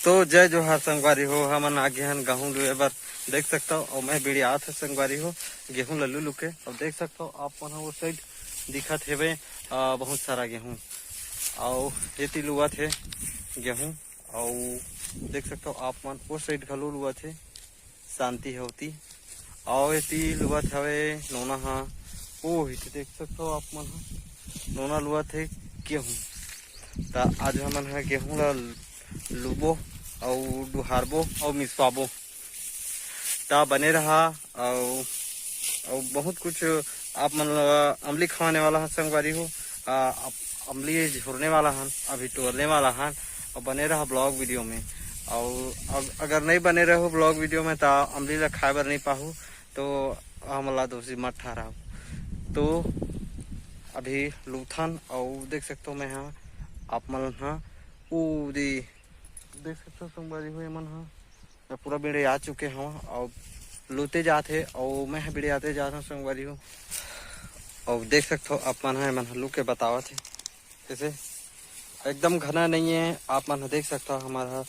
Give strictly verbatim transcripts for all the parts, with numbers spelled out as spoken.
तो जय जोहार संगवारी हो, हमन आगे हन गहूं लुए बर। देख सकथव, अउ मैं बिड़ियात हंव संगवारी हो, गेहूं ल लू लू के। अउ देख सकथव, आप मन ह वो साइड दिखत हेवे, अ, बहुत सारा गेहूं, अउ एती लुवत हे गेहूं। अउ देख सकथव, आप मन वो साइड घलो लुवत हे, शांति होती। अउ एती लुवत हवे नोना ह, ओ एती देख सकथव आप मन ह, नोना लुवत हे गेहूं। त आज हमन ह गेहूं ला लुबो अउ डुहारबो अउ मिसवाबो। त बने रहा। अउ, अउ बहुत कुछ आप मन ला अमली खवाने वाला ह संगवारी हो। आ, अप-, अमली झुरने वाला हन, अभी टोरने वाला हन। अउ बने रहा ब्लॉग वीडियो में। अउ अग-, अगर नहीं बने रहो ब्लॉग वीडियो में, त अमली ला खाए बर नहीं पाहू, तो हमला दोषी मत ठहराओ। तो अभी लूथन, अउ देख सकथव मैं ह, आप मन ह, ऊ दे, देख सकथव संगवारी हो, एमन ह, मैं पूरा बिड़िया चुके हव, अउ लूते जात हे, अउ मैं ह बिड़ियाते जात हव संगवारी हो। अउ देख सकथव आप मन ह, एमन ह लू के बतावत हे। जैसे एकदम घना नहीं है, आप मन ह देख सकथव, हमर ह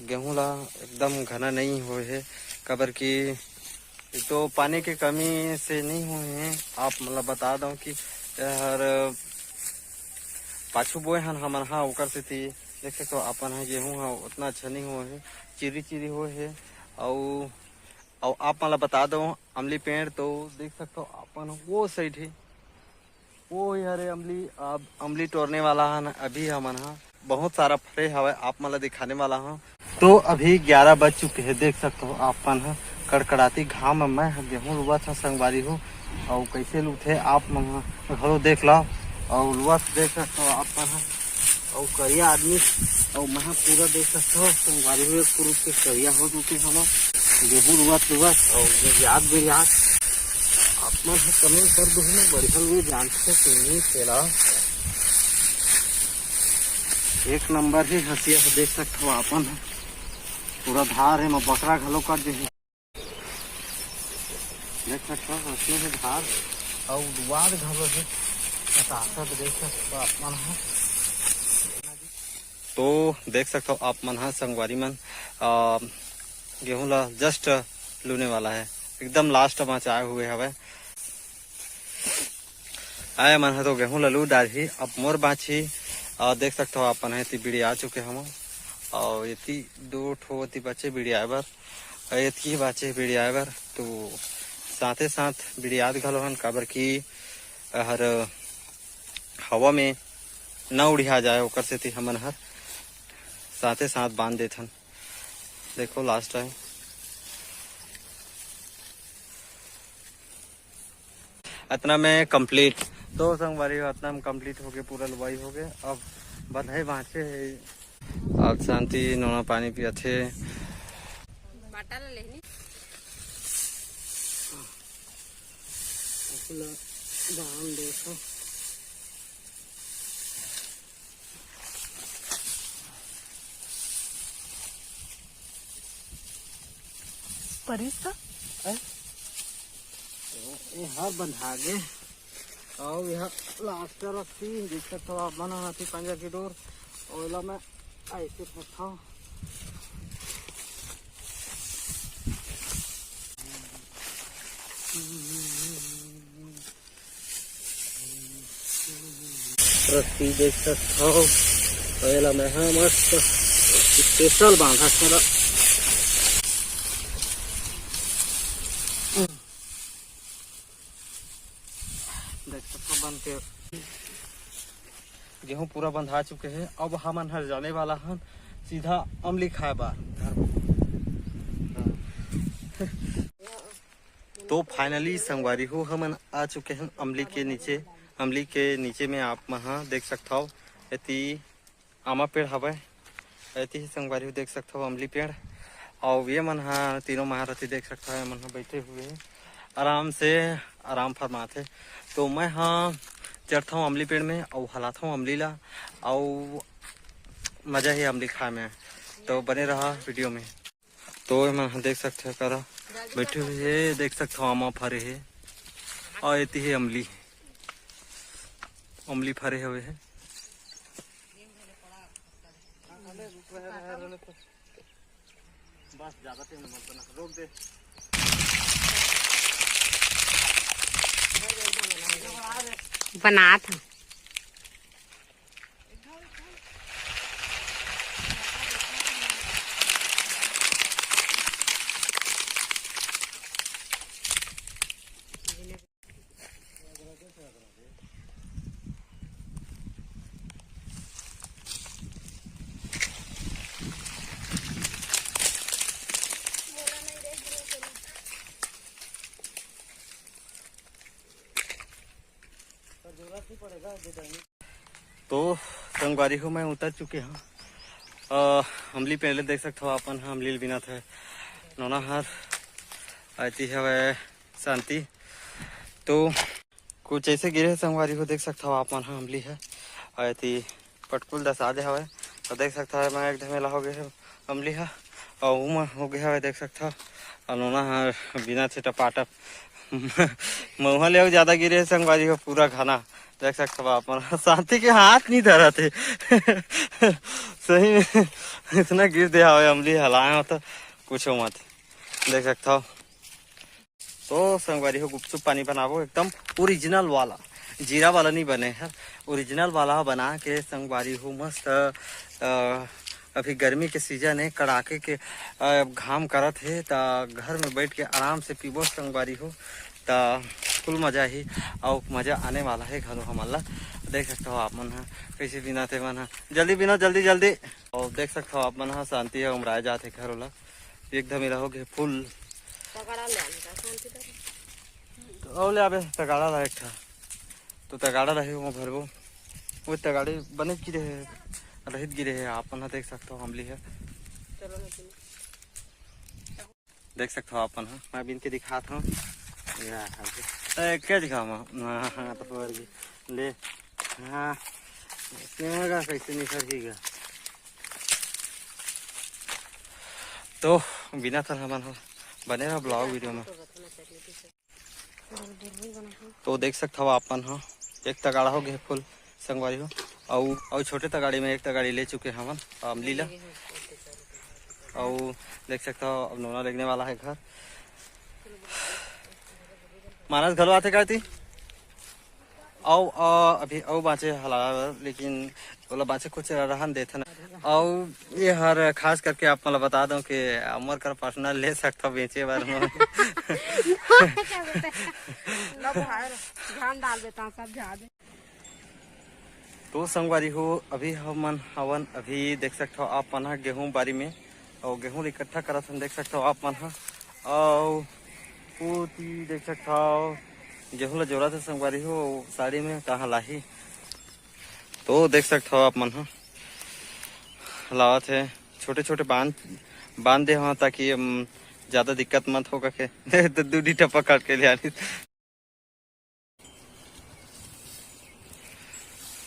गेहूं ला एकदम घना नहीं होए हे, काबर कि एक तो पानी के कमी से नहीं होए हे। आप मन ला बता दव कि एहर पाछू बोए हन हमन ह, ओकर सेती देख सकथव, अपन ह गेहूं ह उतना अच्छा नहीं होए हे, चिरी चिरी होए हे। अउ, अउ आप मन ला बता दव, अमली पेड़ तो देख सकथव, अपन वो साइड हे, वो ही हरे अमली, अब अमली टोरने वाला हन अभी हमन ह। बहुत सारा फरे हवय, आप मन ल दिखाने वाला हव। तो अभी ग्यारह बज चुके हे, देख सकथव आप मन ह, कड़कड़ाती घाम म मैं ह गेहूं लुवत हव संगवारी हो, अउ कइसे लुथे आप मन ह घलो देख लव, अउ लुवत देख सकथव आप मन ह। अउ करिया आदमी, अउ मैं ह पूरा देख सकथव संगवारी हो, एक पुरुष के करिया हो चुके हवं। गेहूं लुवत लुवत अउ बिरियात बिरियात। आप मन ह कमेंट कर दो ना, बढ़िया लुए जानथे कि नहीं तेला। एक नंबर ही हंसिया ह, देख सकथव आप मन ह। पूरा धार हे, एमा बकरा घलो कट जही। देख सकथव, अतने हे धार, अउ लुवात घलो हे। बताथव, देख सकथव आप मन ह। तो देख सकथव आप मन ह संगवारी मन, अ, गेहूं ला just लूने वाला है, एकदम last म चाय हुए हवय। आय मन ह तो गेहूं ला लू डारही, अब मोर बांचही। अ, देख सकथव आप मन ह एती बिड़िया चुके हवं, अउ एती दो ठो एती बचे बिड़ियाए बर, अउ एतकी बाचे बिड़ियाए बर। तो साथे साथ बिड़ियात घलो हन, काबर कि हर हवा में न उड़िया जाए, ओकर सेती हमन हर साथे साथ बांध देथन। देखो last time अतना में complete। तो संगवारी हो, अतना में complete हो गए, पूरा लुवाई हो गए। अब बधाई बांचे हे। अब शांति नोना पानी पियत हे। बाटा ला लेहनी। बांध देखो। परिस का? ए, ए हर बंधा गे। अउ एहा last रस्सी, देख सकथव आप मन ह हाथी पंजा के डोर, ओला मैं ऐसे फेंकथव। रस्सी देख सकथव, एला मैं ह मस्त special बांधत हंव। देख सकथव बन के गेहूं पूरा बंधा चुके हे। अब हमन हर जाने वाला हन सीधा अमली खाए बर। तो finally संगवारी हो, हमन आ चुके हन अमली के नीचे। अमली के नीचे में आप मन ह देख सकथव, एती आमा पेड़ हवय, एती ही संगवारी हो देख सकथव अमली पेड़। अउ ये मन ह तीनों महारथी देख सकथव, ये मन ह बैठे हुए हे, आराम से आराम फरमात हे। तो मैं ह चढ़थव अमली पेड़ में अउ हलाथव अमली ला, अउ मजा ही अमली खाए में। तो बने रहा video में। तो ये मन ह देख सकथव करा बैठे हुए हे, देख सकथव आमा फरे हे, अउ एती हे अमली, अमली फरे हुए हे। बस, ज्यादा time मत बना, रोक दे। बनात हूँ। तो संगवारी हो, मैं उतर चुके हूँ। अ, अमली पेड़ ले देख सकत हव अपन ह, अमली ल बिनत हे नोना हर। अउ एती हवय शांति। तो कुछ ऐसे गिरे हे संगवारी हो, देख सकत हव आप मन ह अमली ह। अउ एती पटकुल दसा दे हवय, तो देख सकत हव मैं एक धमेला हो गे हे अमली ह, अउ उमा हो गे हवय, देख सकत हव। अउ नोना ह बिनत हे टपाटप। मउहा ले अउ ज्यादा गिरे हे संगवारी हो, पूरा घना। देख सकत हव आप मन ह, शांति के हाथ नहीं धरत हे। सही में इतना गिर दे हवय अमली, हलाए हो तो पूछो मत। देख सकत हव। तो संगवारी हो, गुपचुप पानी बनाबो, एकदम original वाला, जीरा वाला नहीं बने हर, original वाला बना के संगवारी हो मस्त। अ, अभी गर्मी के season है, कड़ाके के, अ, घाम करत हे, त घर में बैठ के आराम से पीबो संगवारी हो, त full मजा ही। अउ मजा आने वाला है घलो हमन ला। देख सकत हव आप मन ह कैसे बिनत हे मन ह, जल्दी बिनो, जल्दी जल्दी। अउ देख सकत हव आप मन ह, शांति ह उमराए जात हे घर ओला। एक धमेला हो गे full। तगड़ा ले आने का, शांति कर। अउ ले आबे तगाड़ा ला एक ठा। तो तगाड़ा रहे, ओमा भरबो। वो तगाड़ी बने गिरे हे, रहित गिरे हे, आप मन ह देख सकत हव, अमली हे। चलो ना तुम। देख सकत हव आप मन ह, मैं बिन के दिखात हव। या, ए, के दिखाओ मैं? हाँ, हाँ, तो पकड़ के। ले। हाँ। इसमें होगा, कैसे निखर के गा। तो बिनत हन हमन ह, बने रहो vlog video में। तो देख सकत हव आप मन ह, एक तगाड़ा हो गे full संगवारी हो, अउ, अउ छोटे तगाड़ी में एक तगाड़ी ले चुके हमन अमली ला। अउ देख सकत हव, अब नोना लेगने वाला है घर। मानस घलो आथे का एती? अउ, अ, अभी अउ बाँचे हला, लेकिन ओला बाँचे कुछ रहन देथन। अउ ये हर खास करके आप मन ल बता दो कि अमर कर personal ले सकथव बेचे बर। लो भाई, ध्यान डाल देता हूँ, सब ध्यान दे। तो संगवारी हो, अभी हमन हवन, अभी देख सकथव आप मन ह गेहूं बारी में, अउ गेहूं ल इकट्ठा करत हन, देख सकथव आप मन ह। अउ ओती देख सकथव गेहूं ल जोरत हे संगवारी हो, साड़ी में कहाँ लाही। तो देख सकथव आप मन ह लावत हे, छोटे-छोटे बांध, बांध दे हवं ताकि, अम, ज्यादा दिक्कत मत हो कके। तो दू डी टप्पा काट के ले आनी।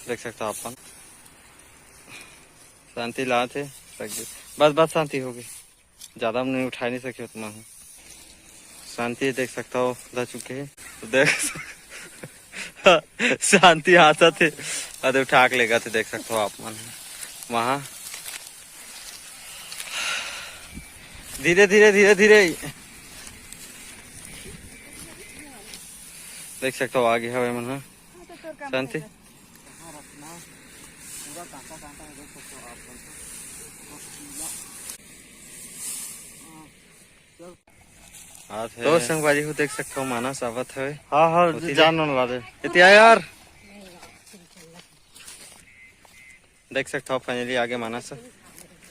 देख सकथव अपन शांति लात हे। बस, बस शांति होगे, ज्यादा नहीं उठा नहीं सके उतना हूँ। शांति देख सकथव ला चुके हे। तो देख शांति हांसत हे। अरे उठा के लेगत हे, देख सकथव आप मन वहाँ। धीरे धीरे धीरे धीरे। देख सकथव आगे हवे मन ह। शांति। तो संगवारी हो देख सकथव मानस आवत हवे। हाँ, हाँ, होती जान ले। ला दे। एती आ यार। देख सकथव finally आगे मानस।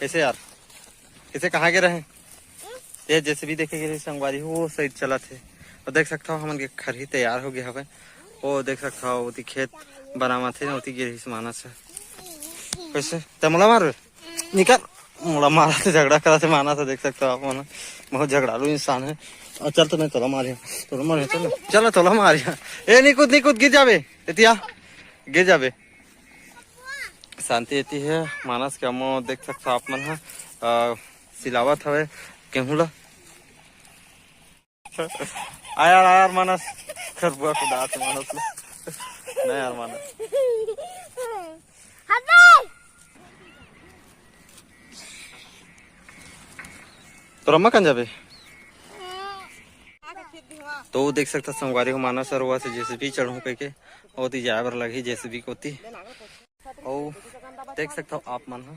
कैसे यार? कैसे कहाँ गे रहे? ये जेसीबी देखे गे रहे संगवारी हो, वो side चलत हे। अउ देख सकथव हमन के खरही तैयार हो गे हवय। वो देख सकथव ओती खेत बनावत हे, ओती गे रहिस मानस ह। कैसे? ते मोला मार, निकल। मोला मारत हे, झगड़ा करत हे मानस ह, देख सकथव आप मन। बहुत झगड़ालू इंसान हे। अउ चल तो नहीं, तोला मारिया, तोला मारिया, चल ना। चल ना, तोला मारिया। ए, नहीं कूद, नहीं कूद, गिर जाबे। एती आ, गिर जाबे। शांति एती हे, मानस के अम्मो देख सकथव आप मन ह, अ, सिलावत हवे गेहूं ला। आ यार, आ यार, मानस, खरबुआ कुदात हे मानस ला। नहीं यार, मानस। हबे! तोर अम्मा कहाँ जाबे? तो देख सकथव संगवारी हो, मानस सरोवर से जेसीबी चढ़हूँ कहिके, ओती जाए बर लगही जेसीबी कोती। अउ देख सकथव आप मन ह,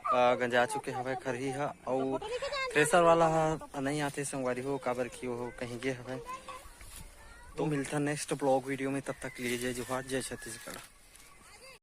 अ, गंजा चुके हवय खरही ह, अउ थ्रेसर वाला ह नइ आथे संगवारी हो, काबर कि ओह कहीं गे हवय। तो मिलथन नेक्स्ट ब्लॉग वीडियो में, तब तक लिए जय जोहार, जय छत्तीसगढ़।